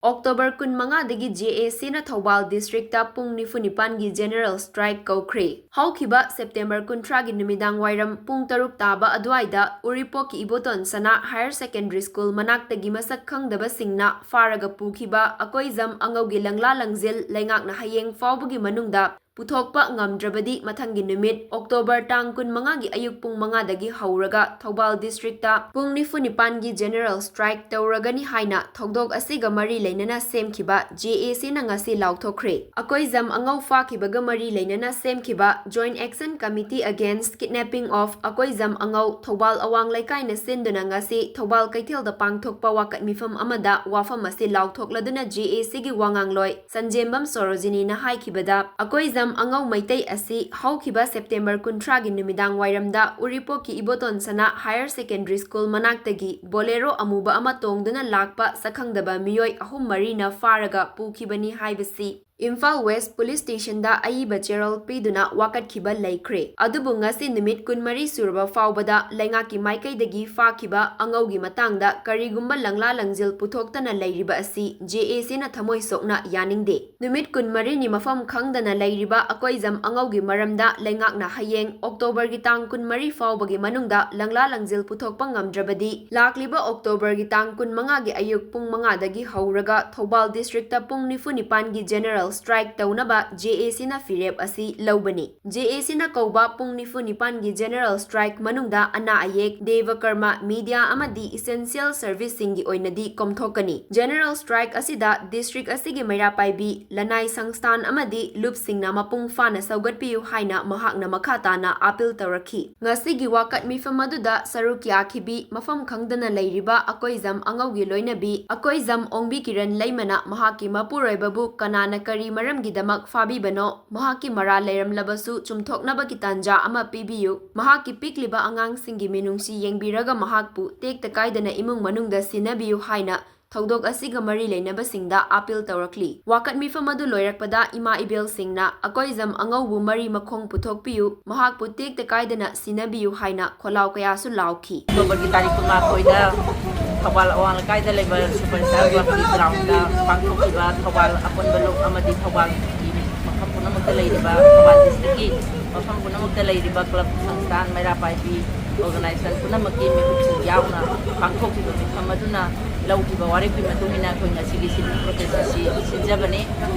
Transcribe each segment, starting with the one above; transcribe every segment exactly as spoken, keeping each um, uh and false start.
October ꯀꯨꯟꯃꯉꯥꯗꯒꯤ J A Cꯅ Thoubal districtꯇ ꯄꯨꯡ ꯅꯤꯐꯨ ꯅꯤꯄꯥꯟꯒꯤ general strike ꯀꯧꯈ꯭ꯔꯦ꯫ ꯍꯧꯈꯤꯕ September ꯀꯨꯟꯊ꯭ꯔꯥꯒꯤ ꯅꯨꯃꯤꯗꯥꯡ ꯋꯥꯏꯔꯝ ꯄꯨꯡ ꯇꯔꯨꯛ ꯇꯥꯕ ꯑꯗꯨꯋꯥꯏꯗ ꯎꯔꯤꯄꯣꯛꯀꯤ ꯏꯕꯣꯇꯣꯟ ꯁꯅꯥ Higher Secondary School ꯃꯅꯥꯛꯇꯒꯤ ꯃꯁꯛ ꯈꯪꯗꯕꯁꯤꯡꯅ ꯐꯥꯔꯒ ꯄꯨꯈꯤꯕ ꯑꯀꯣꯏꯖꯝ ꯑꯉꯧꯒꯤ ꯂꯪꯂꯥ ꯂꯪꯖꯤꯜ ꯂꯩꯉꯥꯛꯅ ꯍꯌꯦꯡ ꯐꯥꯎꯕꯒꯤ ꯃꯅꯨꯡꯗ ꯄꯨꯊꯣꯛꯄ ꯉꯝꯗ꯭ꯔꯕꯗꯤ ꯃꯊꯪꯒꯤ ꯅꯨꯃꯤꯠ October ꯇꯥꯡ ꯀꯨꯟꯃꯉꯥꯒꯤ ꯑꯌꯨꯛ ꯄꯨꯡ ꯃꯉꯥꯗꯒꯤ ꯍꯧꯔꯒ ꯊꯧꯕꯥꯜ districtꯇ ꯄꯨꯡ ꯅꯤꯐꯨ ꯅꯤꯄꯥꯟꯒꯤ general strike ꯇꯧꯔꯒꯅꯤ ꯍꯥꯏꯅ ꯊꯧꯗꯣꯛ ꯑꯁꯤꯒ ꯃꯔꯤ ꯂꯩꯅꯅ ꯁꯦꯝꯈꯤꯕ J A Cꯅ ꯉꯁꯤ ꯂꯥꯎꯊꯣꯛꯈ꯭ꯔꯦ꯫ ꯑꯀꯣꯏꯖꯝ ꯑꯉꯧ ꯐꯥꯈꯤꯕꯒ ꯃꯔꯤ ꯂꯩꯅꯅ ꯁꯦꯝꯈꯤꯕ Joint Action Committee Against Kidnapping of Akoijam ꯑꯉꯧ Thoubal ꯑꯋꯥꯡ ꯂꯩꯀꯥꯏꯅ ꯁꯤꯟꯗꯨꯅ ꯉꯁꯤ ꯊꯧꯕꯥꯜ ꯀꯩꯊꯦꯜꯗ ꯄꯥꯡꯊꯣꯛꯄ ꯋꯥꯀꯠ ꯃꯤꯐꯝ ꯑꯃꯗ ꯋꯥꯐꯝ ꯑꯁꯤ ꯂꯥꯎꯊꯣꯛꯂꯗꯨꯅ J A Cꯒꯤ ꯋꯥꯉꯥꯡꯂꯣꯏ ꯁꯟꯖꯦꯝꯕꯝ ꯁꯣꯔꯣꯖꯤꯅꯤꯅ ꯍꯥꯏꯈꯤꯕꯗ, ꯑꯀꯣꯏꯖꯝ ꯑꯉꯧ ꯃꯩꯇꯩ ꯑꯁꯤ ꯍꯧꯈꯤꯕ September ꯀꯨꯟꯊ꯭ꯔꯥꯒꯤ ꯅꯨꯃꯤꯗꯥꯡ ꯋꯥꯏꯔꯝꯗ ꯎꯔꯤꯄꯣꯛꯀꯤ ꯏꯕꯣꯇꯣꯟ ꯁꯅꯥ Higher Secondary School ꯃꯅꯥꯛꯇꯒꯤ Bolero ꯑꯃꯨꯕ ꯑꯃ ꯇꯣꯡꯗꯨꯅ ꯂꯥꯛꯄ ꯁꯛꯈꯪꯗꯕ ꯃꯤꯑꯣꯏ ꯑꯍꯨꯝ ꯃꯔꯤꯅ ꯐꯥꯔꯒ ꯄꯨꯈꯤꯕꯅꯤ ꯍꯥꯏꯕꯁꯤ ꯏꯝꯐꯥꯜ West Police Stationꯗ ꯑꯏꯕ ꯆꯦꯔꯣꯜ ꯄꯤꯗꯨꯅ ꯋꯥꯀꯠꯈꯤꯕ ꯂꯩꯈ꯭ꯔꯦ꯫ ꯑꯗꯨꯕꯨ ꯉꯁꯤ ꯅꯨꯃꯤꯠ ꯀꯨꯟꯃꯔꯤ ꯁꯨꯔꯕ ꯐꯥꯎꯕꯗ ꯂꯩꯉꯥꯛꯀꯤ ꯃꯥꯏꯀꯩꯗꯒꯤ ꯐꯥꯈꯤꯕ ꯑꯉꯧꯒꯤ ꯃꯇꯥꯡꯗ ꯀꯔꯤꯒꯨꯝꯕ ꯂꯪꯂꯥ ꯂꯪꯖꯤꯜ ꯄꯨꯊꯣꯛꯇꯅ ꯂꯩꯔꯤꯕ ꯑꯁꯤ J A Cꯅ ꯊꯃꯣꯏ ꯁꯣꯛꯅ ꯌꯥꯅꯤꯡꯗꯦ꯫ ꯅꯨꯃꯤꯠ ꯀꯨꯟꯃꯔꯤꯅꯤ ꯃꯐꯝ ꯈꯪꯗꯅ ꯂꯩꯔꯤꯕ ꯑꯀꯣꯏꯖꯝ ꯑꯉꯧꯒꯤ ꯃꯔꯝꯗ ꯂꯩꯉꯥꯛꯅ ꯍꯌꯦꯡ Octoberꯒꯤ ꯇꯥꯡ ꯀꯨꯟꯃꯔꯤ ꯐꯥꯎꯕꯒꯤ ꯃꯅꯨꯡꯗ ꯂꯪꯂꯥ ꯂꯪꯖꯤꯜ ꯄꯨꯊꯣꯛꯄ ꯉꯝꯗ꯭ꯔꯕꯗꯤ ꯂꯥꯛꯂꯤꯕ Octoberꯒꯤ ꯇꯥꯡ ꯀꯨꯟꯃꯉꯥꯒꯤ ꯑꯌꯨꯛ ꯄꯨꯡ ꯃꯉꯥꯗꯒꯤ ꯍꯧꯔꯒ ꯊꯧꯕꯥꯜ districtꯇ ꯄꯨꯡ ꯅꯤꯐꯨ ꯅꯤꯄꯥꯟꯒꯤ general strike ꯇꯧꯅꯕ J A Cꯅ ꯐꯤꯔꯦꯞ ꯑꯁꯤ ꯂꯧꯕꯅꯤ꯫ J A Cꯅ ꯀꯧꯕ ꯄꯨꯡ ꯅꯤꯐꯨ ꯅꯤꯄꯥꯟꯒꯤ general strike ꯃꯅꯨꯡꯗ ꯑꯅꯥ ꯑꯌꯦꯛ, ꯗꯦꯕ ꯀꯔꯃ, media ꯑꯃꯗꯤ essential serviceꯁꯤꯡꯒꯤ ꯑꯣꯏꯅꯗꯤ ꯀꯣꯝꯊꯣꯛꯀꯅꯤ꯫ General strike ꯑꯁꯤꯗ district ꯑꯁꯤꯒꯤ ꯃꯩꯔꯥ ꯄꯥꯏꯕꯤ, ꯂꯅꯥꯏ ꯁꯪꯁꯊꯥꯟ ꯑꯃꯗꯤ ꯂꯨꯞꯁꯤꯡꯅ ꯃꯄꯨꯡ ꯐꯥꯅ ꯁꯧꯒꯠꯄꯤꯌꯨ ꯍꯥꯏꯅ ꯃꯍꯥꯛꯅ ꯃꯈꯥ ꯇꯥꯅ appeal ꯇꯧꯔꯛꯈꯤ꯫ ꯉꯁꯤꯒꯤ ꯋꯥꯀꯠ ꯃꯤꯐꯝ ꯑꯗꯨꯗ ꯁꯔꯨꯛ ꯌꯥꯈꯤꯕꯤ ꯃꯐꯝ ꯈꯪꯗꯅ ꯂꯩꯔꯤꯕ ꯑꯀꯣꯏꯖꯝ ꯑꯉꯧꯒꯤ ꯂꯣꯏꯅꯕꯤ ꯑꯀꯣꯏꯖꯝ ꯑꯣꯡꯕꯤ ꯀꯤꯔꯟ ꯂꯩꯃꯅ ꯃꯍꯥꯛꯀꯤ ꯃꯄꯨꯔꯣꯏꯕꯕꯨ ꯀꯅꯥꯅ ꯀꯔꯤ ꯃꯔꯝꯒꯤꯗꯃꯛ ꯐꯥꯕꯤꯕꯅꯣ, ꯃꯍꯥꯛꯀꯤ ꯃꯔꯥꯜ ꯂꯩꯔꯝꯂꯕꯁꯨ ꯆꯨꯝꯊꯣꯛꯅꯕꯒꯤ ꯇꯥꯟꯖꯥ ꯑꯃ ꯄꯤꯕꯤꯌꯨ, ꯃꯍꯥꯛꯀꯤ ꯄꯤꯛꯂꯤꯕ ꯑꯉꯥꯡꯁꯤꯡꯒꯤ ꯃꯤꯅꯨꯡꯁꯤ ꯌꯦꯡꯕꯤꯔꯒ ꯃꯍꯥꯛꯄꯨ ꯇꯦꯛꯇ ꯀꯥꯏꯗꯅ ꯏꯃꯨꯡ ꯃꯅꯨꯡꯗ ꯁꯤꯟꯅꯕꯤꯌꯨ ꯍꯥꯏꯅ ꯊꯧꯗꯣꯛ ꯑꯁꯤꯒ ꯃꯔꯤ ꯂꯩꯅꯕꯁꯤꯡꯗ appeal ꯇꯧꯔꯛꯂꯤ꯫ ꯋꯥꯀꯠ ꯃꯤꯐꯝ ꯑꯗꯨ ꯂꯣꯏꯔꯛꯄꯗ ꯏꯃꯥ ꯏꯕꯦꯜꯁꯤꯡꯅ ꯑꯀꯣꯏꯖꯝ ꯑꯉꯧꯕꯨ ꯃꯔꯤ ꯃꯈꯣꯡ ꯄꯨꯊꯣꯛꯄꯤꯌꯨ, ꯃꯍꯥꯛꯄꯨ ꯇꯦꯛꯇ ꯀꯥꯏꯗꯅ ꯁꯤꯟꯅꯕꯤꯌꯨ ꯍꯥꯏꯅ ꯈꯣꯜꯂꯥꯎ ꯀꯌꯥꯁꯨ ꯂꯥꯎꯈꯤ꯫ Octoberꯒꯤ ꯇꯥꯔꯤꯛ ꯀꯨꯟꯃꯥꯊꯣꯏꯗ ꯊꯧꯕꯥꯜ ꯑꯋꯥꯡ ꯂꯩꯀꯥꯏꯗ ꯂꯩꯕ ꯁꯨꯄꯔ ꯁ꯭ꯇꯥꯔ ꯀ꯭ꯂꯕꯀꯤ ꯒ꯭ꯔꯥꯎꯟꯗ ꯄꯥꯡꯊꯣꯛꯈꯤꯕ ꯊꯧꯕꯥꯜ ꯑꯄꯨꯟꯕ ꯂꯨꯞ ꯑꯃꯗꯤ ꯊꯧꯕꯥꯜꯒꯤ ꯃꯐꯝ ꯄꯨꯝꯅꯃꯛꯇ ꯂꯩꯔꯤꯕ, ꯊꯧꯕꯥꯜ ꯗꯤꯁꯇ꯭ꯔꯤꯛꯀꯤ ꯃꯐꯝ ꯄꯨꯝꯅꯃꯛꯇ ꯂꯩꯔꯤꯕ ꯀ꯭ꯂꯕ, ꯁꯪꯁꯊꯥꯟ, ꯃꯩꯔꯥ ꯄꯥꯏꯕꯤ, ꯑꯣꯔꯒꯅꯥꯏꯖꯦꯁꯟ ꯄꯨꯝꯅꯃꯛꯀꯤ ꯃꯤꯍꯨꯠꯁꯤꯡ ꯌꯥꯎꯅ ꯄꯥꯡꯊꯣꯛꯈꯤꯕ ꯃꯤꯐꯝ ꯑꯗꯨꯅ ꯂꯧꯈꯤꯕ ꯋꯥꯔꯦꯞꯀꯤ ꯃꯇꯨꯡ ꯏꯟꯅ ꯑꯩꯈꯣꯏ ꯉꯁꯤꯒꯤ ꯁꯤꯠ ꯏꯟ ꯄ꯭ꯔꯣꯇꯦꯁ ꯑꯁꯤ ꯁꯤꯟꯖꯕꯅꯤ꯫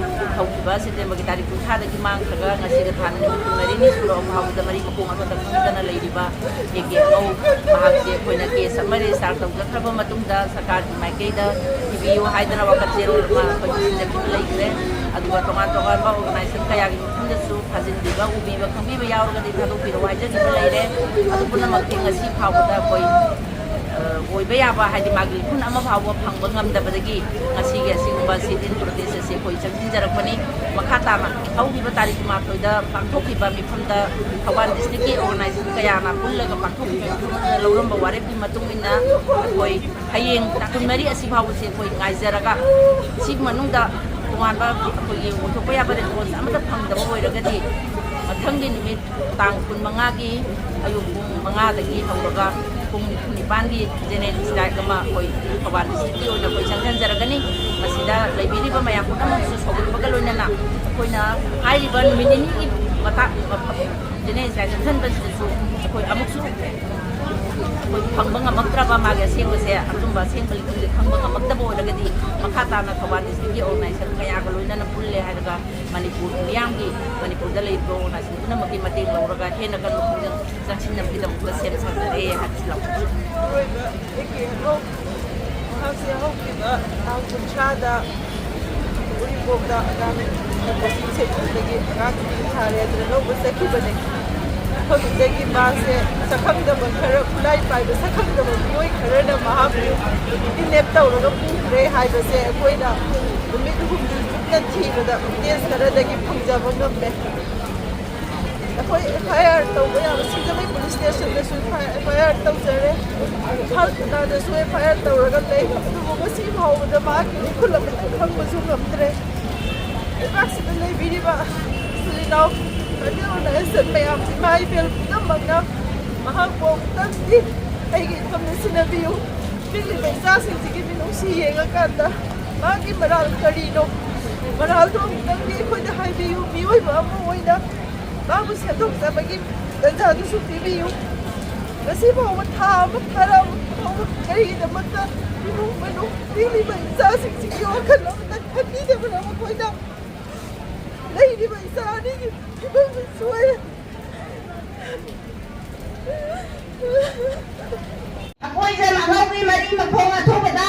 ꯍꯧꯈꯤꯕ ꯁꯦꯞꯇꯦꯝꯕꯔꯒꯤ ꯇꯥꯔꯤꯛ ꯀꯨꯟꯊ꯭ꯔꯥꯗꯒꯤ ꯃꯥꯡꯈ꯭ꯔꯒ ꯉꯁꯤꯒ ꯊꯥꯅ ꯅꯨꯃꯤꯠ ꯀꯨꯟꯃꯔꯤꯅꯤ ꯁꯨꯔꯛꯑꯕ ꯐꯥꯎꯕꯗ ꯃꯔꯤ ꯃꯈꯣꯡ ꯑꯃꯠꯇ ꯈꯪꯗꯅ ꯂꯩꯔꯤꯕ ꯑꯦ ꯀꯦ ꯑꯉꯧ, ꯃꯍꯥꯛꯁꯦ ꯑꯩꯈꯣꯏꯅ ꯀꯦꯁ ꯑꯃ ꯔꯦꯖꯤꯁꯇꯥꯔ ꯇꯧꯖꯈ꯭ꯔꯕ ꯃꯇꯨꯡꯗ ꯁꯔꯀꯥꯔꯒꯤ ꯃꯥꯏꯀꯩꯗ ꯊꯤꯕꯤꯌꯨ ꯍꯥꯏꯗꯅ ꯋꯥꯀꯠ ꯆꯦꯔꯣꯜ ꯑꯃ ꯑꯩꯈꯣꯏ ꯄꯤꯁꯤꯟꯖꯈꯤꯕ ꯂꯩꯈ꯭ꯔꯦ꯫ ꯑꯗꯨꯒ ꯇꯣꯉꯥꯟ ꯇꯣꯉꯥꯟꯕ ꯑꯣꯔꯒꯅꯥꯏꯖꯦꯁꯟ ꯀꯌꯥꯒꯤ ꯃꯐꯝꯗꯁꯨ ꯊꯥꯖꯤꯟꯕꯤꯕ, ꯎꯕꯤꯕ, ꯈꯪꯕꯤꯕ ꯌꯥꯎꯔꯒꯗꯤ ꯊꯥꯗꯣꯛꯄꯤꯔꯛꯎ ꯍꯥꯏꯖꯈꯤꯕ ꯂꯩꯔꯦ꯫ ꯑꯗꯨ ꯄꯨꯝꯅꯃꯛꯇꯤ ꯉꯁꯤ ꯐꯥꯎꯕꯗ ꯑꯩꯈꯣꯏ, ꯑ, ꯑꯣꯏꯕ ꯌꯥꯕ, ꯍꯥꯏꯗꯤ ꯃꯥꯒꯤ ꯂꯤꯈꯨꯟ ꯑꯃ ꯐꯥꯎꯕ ꯐꯪꯕ ꯉꯝꯗꯕꯗꯒꯤ ꯉꯁꯤꯒꯤ ꯑꯁꯤꯒꯨꯝꯕ ꯁꯤꯠ ꯏꯟ ꯄ꯭ꯔꯣꯇꯦꯁ ꯑꯁꯤ ꯑꯩꯈꯣꯏ ꯆꯪꯁꯤꯟꯖꯔꯛꯄꯅꯤ꯫ ꯃꯈꯥ ꯇꯥꯅ ꯍꯧꯈꯤꯕ ꯇꯥꯔꯤꯛ ꯀꯨꯟꯃꯥꯊꯣꯏꯗ ꯄꯥꯡꯊꯣꯛꯈꯤꯕ ꯃꯤꯐꯝꯗ ꯊꯧꯕꯥꯜ ꯗꯤꯁꯇ꯭ꯔꯤꯛꯀꯤ ꯑꯣꯔꯒꯅꯥꯏꯖꯦꯁꯟ ꯀꯌꯥꯅ ꯄꯨꯜꯂꯒ ꯄꯥꯡꯊꯣꯛꯈꯤꯕ ꯃꯤꯐꯝ ꯑꯗꯨꯗ ꯂꯧꯔꯝꯕ ꯋꯥꯔꯦꯞꯀꯤ ꯃꯇꯨꯡ ꯏꯟꯅ ꯑꯩꯈꯣꯏ ꯍꯌꯦꯡ ꯇꯥꯡ ꯀꯨꯟꯃꯔꯤ ꯑꯁꯤ ꯐꯥꯎꯕꯁꯦ ꯑꯩꯈꯣꯏ ꯉꯥꯏꯖꯔꯒ, ꯁꯤꯒꯤ ꯃꯅꯨꯡꯗ ꯇꯣꯉꯥꯟꯕ ꯑꯩꯈꯣꯏꯒꯤ ꯑꯣꯏꯊꯣꯛꯄ ꯌꯥꯕ ꯔꯦꯁꯄꯣꯟꯁ ꯑꯃꯠꯇ ꯐꯪꯗꯕ ꯑꯣꯏꯔꯒꯗꯤ, ꯃꯊꯪꯒꯤ ꯅꯨꯃꯤꯠ ꯇꯥꯡ ꯀꯨꯟꯃꯉꯥꯒꯤ ꯑꯌꯨꯛ ꯄꯨꯡ ꯃꯉꯥꯗꯒꯤ ꯍꯧꯔꯒ ꯄꯨꯡ ꯅꯤꯐꯨ ꯅꯤꯄꯥꯟꯒꯤ ꯖꯦꯅꯦꯔꯦꯜ ꯁ꯭ꯇ꯭ꯔꯥꯏꯛ ꯑꯃ ꯑꯩꯈꯣꯏ ꯊꯧꯕꯥꯜ ꯗꯤꯁꯇ꯭ꯔꯤꯛꯀꯤ ꯑꯣꯏꯅ ꯑꯩꯈꯣꯏ ꯆꯪꯁꯤꯟꯖꯔꯒꯅꯤ꯫ ꯃꯁꯤꯗ ꯂꯩꯕꯤꯔꯤꯕ ꯃꯌꯥꯝ ꯄꯨꯝꯅꯃꯛꯁꯨ ꯁꯧꯒꯠꯄꯒ ꯂꯣꯏꯅꯅ ꯑꯩꯈꯣꯏꯅ ꯍꯥꯏꯔꯤꯕ ꯅꯨꯃꯤꯠ ꯅꯤꯅꯤꯒꯤ ꯃꯇꯥꯡ ꯖꯦꯅꯦꯔꯦꯜ ꯁ꯭ꯇ꯭ꯔꯥꯏꯛ ꯆꯪꯁꯤꯟꯕꯁꯤꯗꯁꯨ ꯑꯩꯈꯣꯏ ꯑꯃꯨꯛꯁꯨ ꯑꯩꯈꯣꯏ ꯐꯪꯕ ꯉꯝꯃꯛꯇ꯭ꯔꯕ ꯃꯥꯒꯤ ꯑꯁꯦꯡꯕꯁꯦ, ꯑꯆꯨꯝꯕ ꯑꯁꯦꯡꯕ ꯂꯤꯛꯇꯨꯁꯦ ꯈꯪꯕ ꯉꯝꯃꯛꯇꯕ ꯑꯣꯏꯔꯒꯗꯤ, ꯃꯈꯥ ꯇꯥꯅ ꯊꯧꯕꯥꯜ ꯗꯤꯁꯇ꯭ꯔꯤꯛꯀꯤ ꯑꯣꯔꯒꯅꯥꯏꯖꯦꯁꯟ ꯀꯌꯥꯒ ꯂꯣꯏꯅꯅ ꯄꯨꯜꯂꯦ ꯍꯥꯏꯔꯒ ꯃꯅꯤꯄꯨꯔ ꯃꯤꯌꯥꯝꯒꯤ, ꯃꯅꯤꯄꯨꯔꯗ ꯂꯩꯔꯤꯕ ꯑꯣꯔꯒꯅꯥꯏꯖꯦꯁꯟ ꯄꯨꯝꯅꯃꯛꯀꯤ ꯃꯇꯦꯡ ꯂꯧꯔꯒ ꯍꯦꯟꯅ ꯀꯟꯕ ꯈꯣꯡꯖꯪ ꯆꯪꯁꯤꯟꯅꯕꯒꯤꯗꯃꯛꯇ ꯁꯦꯝ ꯁꯥꯖꯔꯦ ꯍꯥꯏꯕꯁꯤ ꯂꯧꯖꯩ꯫ ꯃꯍꯥꯛꯁꯦ ꯍꯧꯈꯤꯕ ꯇꯥꯡ ꯀꯨꯟꯊ꯭ꯔꯥꯗ ꯎꯔꯤꯄꯣꯛꯇ ꯑꯉꯥꯡ ꯁꯦꯟꯐꯝꯗꯒꯤ ꯑꯉꯥꯡ ꯅꯨꯄꯤ ꯊꯥꯔꯦ ꯑꯗꯨꯅ ꯂꯧꯕ ꯆꯠꯈꯤꯕꯅꯦ꯫ ꯃꯐꯝꯗꯨꯗꯒꯤ ꯃꯥꯁꯦ ꯁꯛꯈꯪꯗꯕ ꯈꯔ, ꯈꯨꯠꯂꯥꯏ ꯄꯥꯏꯕ ꯁꯛꯈꯪꯗꯕ ꯃꯤꯑꯣꯏ ꯈꯔꯅ ꯃꯍꯥꯛꯄꯨ ꯀꯤꯗꯅꯦꯞ ꯇꯧꯔꯒ ꯄꯨꯈ꯭ꯔꯦ ꯍꯥꯏꯕꯁꯦ ꯑꯩꯈꯣꯏꯅ ꯅꯨꯃꯤꯠ ꯍꯨꯝꯅꯤ ꯀꯨꯞꯅ ꯊꯤꯕꯗ ꯐꯨꯇꯦꯖ ꯈꯔꯗꯒꯤ ꯐꯪꯖꯕ ꯉꯝꯃꯦ꯫ ꯑꯩꯈꯣꯏ ꯑꯦꯐ ꯑꯥꯏ ꯑꯥꯔ ꯇꯧꯕ ꯌꯥꯕ ꯁꯤꯡꯖꯃꯩ ꯄꯨꯂꯤꯁ ꯁ꯭ꯇꯦꯁꯟꯗꯁꯨ ꯑꯦꯐ ꯑꯥꯏ ꯑꯥꯔ ꯇꯧꯖꯔꯦ, ꯏꯝꯐꯥꯜ ꯊꯅꯥꯗꯁꯨ ꯑꯦꯐ ꯑꯥꯏ ꯑꯥꯔ ꯇꯧꯔꯒ ꯂꯩ꯫ ꯑꯗꯨꯕꯨ ꯉꯁꯤ ꯐꯥꯎꯕꯗ ꯃꯍꯥꯛꯀꯤ ꯃꯤꯈꯨꯜ ꯑꯃꯠꯇ ꯈꯪꯕꯁꯨ ꯉꯝꯗ꯭ꯔꯦ꯫ ꯂꯩꯕꯥꯛꯁꯤꯗ ꯂꯩꯕꯤꯔꯤꯕ ꯏꯆꯤꯜ ꯏꯅꯥꯎ, ꯇ꯭ꯔꯥꯏꯕꯦꯜ ꯑꯣꯔꯒꯅꯥꯏꯖꯦꯁꯟ ꯃꯌꯥꯝ, ꯏꯃꯥ ꯏꯕꯦꯜ ꯄꯨꯝꯅꯃꯛꯅ ꯃꯍꯥꯛꯄꯨ ꯑꯃꯨꯛꯇꯪꯗꯤ ꯑꯩꯒꯤ ꯏꯐꯝꯗ ꯁꯤꯟꯅꯕꯤꯌꯨ꯫ ꯄꯤꯛꯂꯤꯕ ꯏꯆꯥꯁꯤꯡꯁꯤꯒꯤ ꯃꯤꯅꯨꯡꯁꯤ ꯌꯦꯡꯉꯀꯥꯟꯗ ꯃꯥꯒꯤ ꯃꯔꯥꯜ ꯀꯔꯤꯅꯣ? ꯃꯔꯥꯜꯗꯣ ꯑꯃꯨꯛꯇꯪꯗꯤ ꯑꯩꯈꯣꯏꯗ ꯍꯥꯏꯕꯤꯌꯨ꯫ ꯃꯤꯑꯣꯏꯕ ꯑꯃ ꯑꯣꯏꯅ ꯃꯥꯕꯨ ꯁꯦꯝꯗꯣꯛꯆꯕꯒꯤ ꯇꯟꯖꯥꯗꯨꯁꯨ ꯄꯤꯕꯤꯌꯨ꯫ ꯉꯁꯤ ꯐꯥꯎꯕ ꯊꯥ ꯑꯃ ꯐꯥꯔꯛꯑꯕ ꯐꯥꯎꯕ ꯀꯔꯤꯒꯤꯗꯃꯛꯇ ꯏꯃꯨꯡ ꯃꯅꯨꯡ ꯄꯤꯛꯂꯤꯕ ꯏꯆꯥꯁꯤꯡꯁꯤꯒꯤ ꯋꯥꯈꯜ ꯑꯃꯇ ꯈꯟꯕꯤꯗꯕꯅꯣ? ꯃꯈꯣꯏꯅ ꯂꯩꯔꯤꯕ ꯏꯆꯥ ꯑꯅꯤꯒꯤ ꯐꯤꯕꯝꯁꯨ ꯁꯣꯏꯔꯦ꯫ ꯑꯩꯈꯣꯏꯁꯦ ꯃꯉꯥꯎꯒꯤ ꯃꯔꯤ ꯃꯈꯣꯡ ꯑꯊꯨꯕꯗ